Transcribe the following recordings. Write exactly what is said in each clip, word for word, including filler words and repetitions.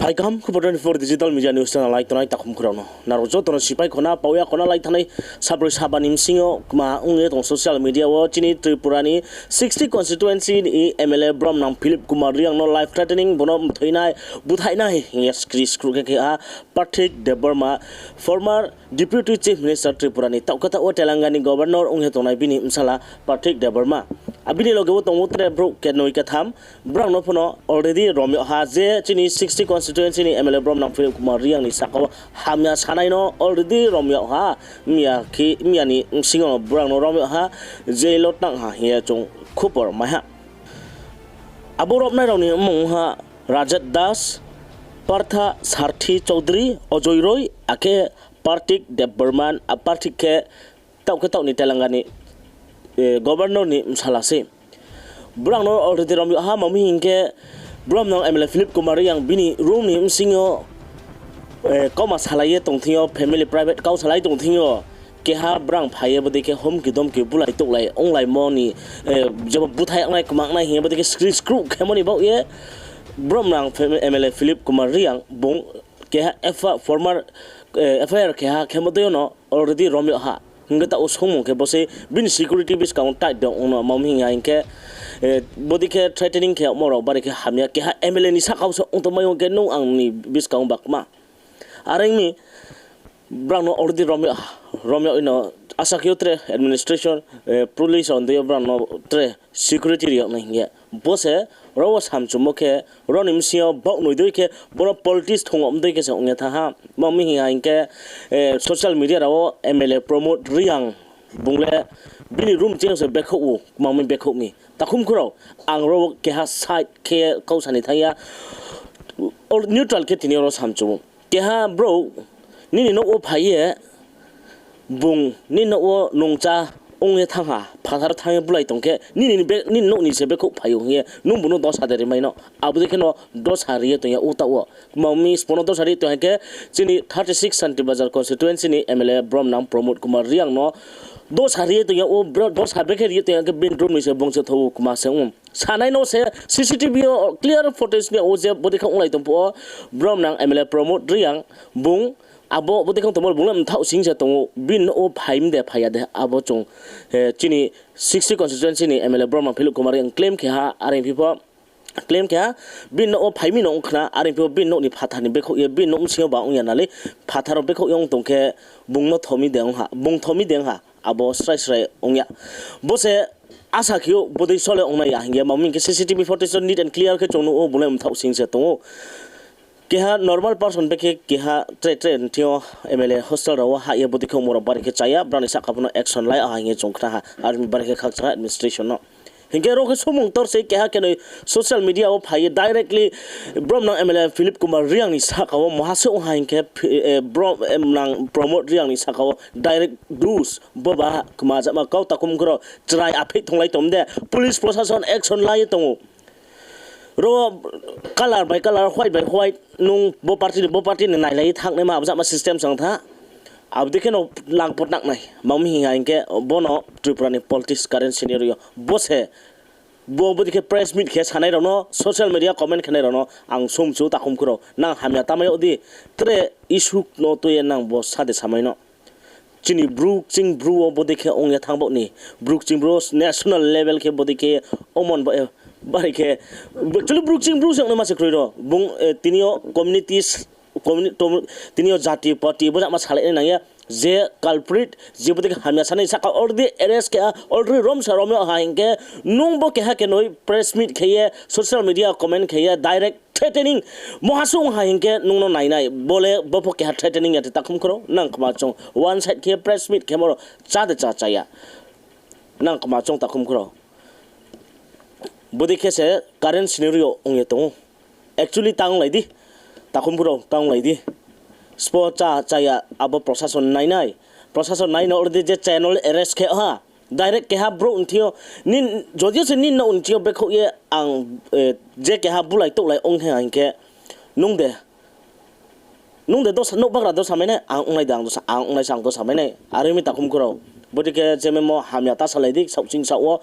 Phai kaham khupor twenty four digital media news channel lai tongnai takhum khurao no. Nrao joto no sipai khona, pauya khona lai thanai sabroi saba ni bsing yo kma ong ye tong social media wo chini Tripura ni sixty constituency ni M L A bromnang Philip Kumar Reang no life threatening, bono mthoinai, buthainai hing ye skri skruh khe khe ha Patrick Debbarma, former Deputy Chief Minister Tripura ni, taoh khe taoh wo Telangana ni Governor ong ye tongnai bini bsala Patrick Debbarma. Abini loge wo tongmo tre brouh kenoi ketham, brao no phono already rom yag ha, je chini sixty constituency ni M L A bromnang Philip Kumar Reang ni saka wo hamya sanai no already rom yag ha, miya khe, miya ni bsing yo brao no rom yag ha, jail wo tang ha hing ye chung khupor mai ha. Abo romnai rao ni mmung ha Rajat Das, Partha Sarthi Chaudhary, Ajoy Roy, akhe Partik Debbarman, a Partik khe taoh khe taoh ni Telangana ni, eh, Governor ni bsala se. Brao no already rom yag ha, mami hing khe bromnang M L A Philip Kumar Reang bini room ni bsing yo, eh, kauma salai ye tong thing yo, family private kau salai tong thing yo, keha brang phai ye bodei khe homki domki bulai touhlai onglaimo ni, eh, jebo buthai yagnai kmangnai hing ye bodei khe skri skruh khemo ni baoh ye bromnang M L A Philip Kumar Reang bung keha F I R, former, eh, F I R keha khemo dei yo no already rom yag ha. Hing khe taoh wo songmung khe bo se bini security buskang wo tight de ong no, mami hing ya hing khe, eh, bodei khe threatening khe omo rao bari khe hamya, keha M L A ni saka wo se ong tongmai ong khe nung ang ni buskang wo ba kma. Are ong mi, brao no already rom yag, rom yag no asa khe yo tre administration, eh, police rao dei yo brao no tre security ri yag nai hing ye. Bo se ro wo samchumo khe, ro ni bsing yo baoh noi dei khe, bono politics thong wo dei khe se ong ye thanng ha. Mami hing ya hing khe, eh, social media rao wo M L A Pramod Reang bung le bini room ching se bekhouh ou, mami bekhouh mi. Takhum khurao, ang ro wo keha side khe kau sa ni thanng ya, neutral khe tini yo ro samchumo. Keha brouh nini nouh wo phai ye, bung nini nouh wo nungcha ong ye thanng ha, phathar thanng ye bulai tong khe, nini be-, nini nouh ni se bekhouh phai ou hing ye, nung bung no dosa de ri mai no. Abo dei khe no dosa ri ye tong ya ou taoh wo. Mami spo no dosa ri tong ha khe, chini thirty six Santir Bazar constituency ni M L A bromnang Pramod Kumar Reang no dosa ri ye tong ya ou, bro-, dosa bekhe ri ye tong ya khe bini room ni se bung se thou ou kma se ong. Sanai no se C C T V yo clear footage ni o je bodei khe onglai tong phuh wo, bromnang M L A Pramod Reang bung abo bodei khe tongmo bung le mthaoh sing se tong ou, bini nouh wo phai mi de phai ya de abo chung, eh, chini sixty constituency ni M L A bromnang Philip Kumar Reang claim khe ha, are phi pho claim khe ha, bini nouh wo phai mi no ong khna, are phi pho bini nouh ni phathar ni bekhouh ye, bini nouh bsing yo ba ong ya na le, phathar wo bekhouh ye ong tong khe, bung no thomi de ong ha, bung thomi de ong ha, abo srai srai ong ya. Bo se asa khe ou, bodei sole ong nai ya hing ye, mami hing khe C C T V footage wo neat and clear khe chung nuh ou, bung le mthaoh sing se tong ou. Keha normal person bekhe keha tre tre thing yo M L A hostel rao wo hah ye bodei khe omo rao bari khe cha ya, brao ni sahka pho no action lai ha hing ye chung khna ha, army bari khe khakchang ha administration no. Hing khe ro khe songmung tor se keha khe noi social media wo phai ye directly bromnang M L A Philip Kumar Reang ni sahka wo maha se ong ha hing khe, eh, bro-, eh, nang Pramod Reang ni sahka wo direct dus bo ba kma jama kau takhum khurao chrai apheh thonglai tong de, police prosason action lai ye tong ou. Ro colour by colour, white by white, nung bo party ni, bo party ni nailai ye thanng naima abo jama system se ong tha. Abo dei khe no lang pho tang nai. Mami hing ya hing khe bo no Tripura ni politics current scenario. Bo se, bo bodei khe press meet khe sanai rao no, social media comment khenai rao no ang songchu takhum khurao. Nang hamya tamai yag di, tre issue no tui ye nang bo sa de samai no. Chini Bru kching Bru wo bodei khe ong ye thanng baoh ni. Bru kching Bru national level khe bodei khe ongmo ni ba-, bari khe, actually Bru kching Bru se ong nai ma se kroi ro. Bung, eh, tini yo communities, communi-, tom-, tini yo jati pati bo jama salai nai nang ya. Je culprit, je bodei khe hamya sanai sahka already arrest khe ha, already rom sa rom yag ha hing khe, nung bo keha khe noi press meet khe ye, social media comment khe ye, direct threatening, maha se ong ha hing khe nung no nai nai, bo le bo pho keha threatening ya de takhum khurao, nang kma chung one side khe press meet khemo rao cha de cha cha ya. Nang kma chung takhum khurao. Bodei khe se current scenario ong ye tong ou. Actually ta onglai di, takhum khurao ta onglai di. Spo cha cha ya abo prosason nai nai. Prosason nai no already je channel arrest khe ha. Direct keha brouh ni thing yo, ni, jodio se nini nouh ni thing yo bekhouh ye ang, eh, je keha bulai touhlai ong khe hing khe, nung de, nung de dosa, nouh bagra dosa mai nai, ang onglai de ang dosa, ang onglai se ang dosa mai nai, are mi takhum khurao. Bodei khe je memo hamya ta salai di, saohching saoh wo.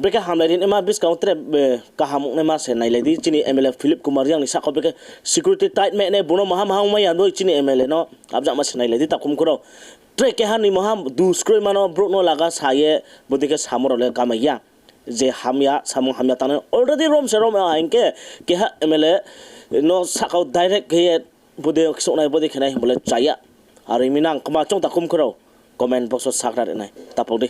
Brekhe hamlai ri naima buskang wo tre, eh, kaham ongnaima se nailai di. Chini M L A Philip Kumar Reang ni sahka wo brekhe security tight ma nai, bung no maha maha ongmai ya doi chini M L A no. Abjak ma se nailai di, takhum khorao. Tre keha ni maha duskroi mano, brouh no laga sa ye, bodei khe samo rao le kamai ya. Je hamya, samung hamya tangnai. Already rom se rom ya hing khe, keha M L A no sahka wo direct khe ye, bodei khe souhnai, bodei khe nai hing bo le cha ya. Are mi nang kma choung takhum khorao. Comment box wo sakra ri nai. Tapok di.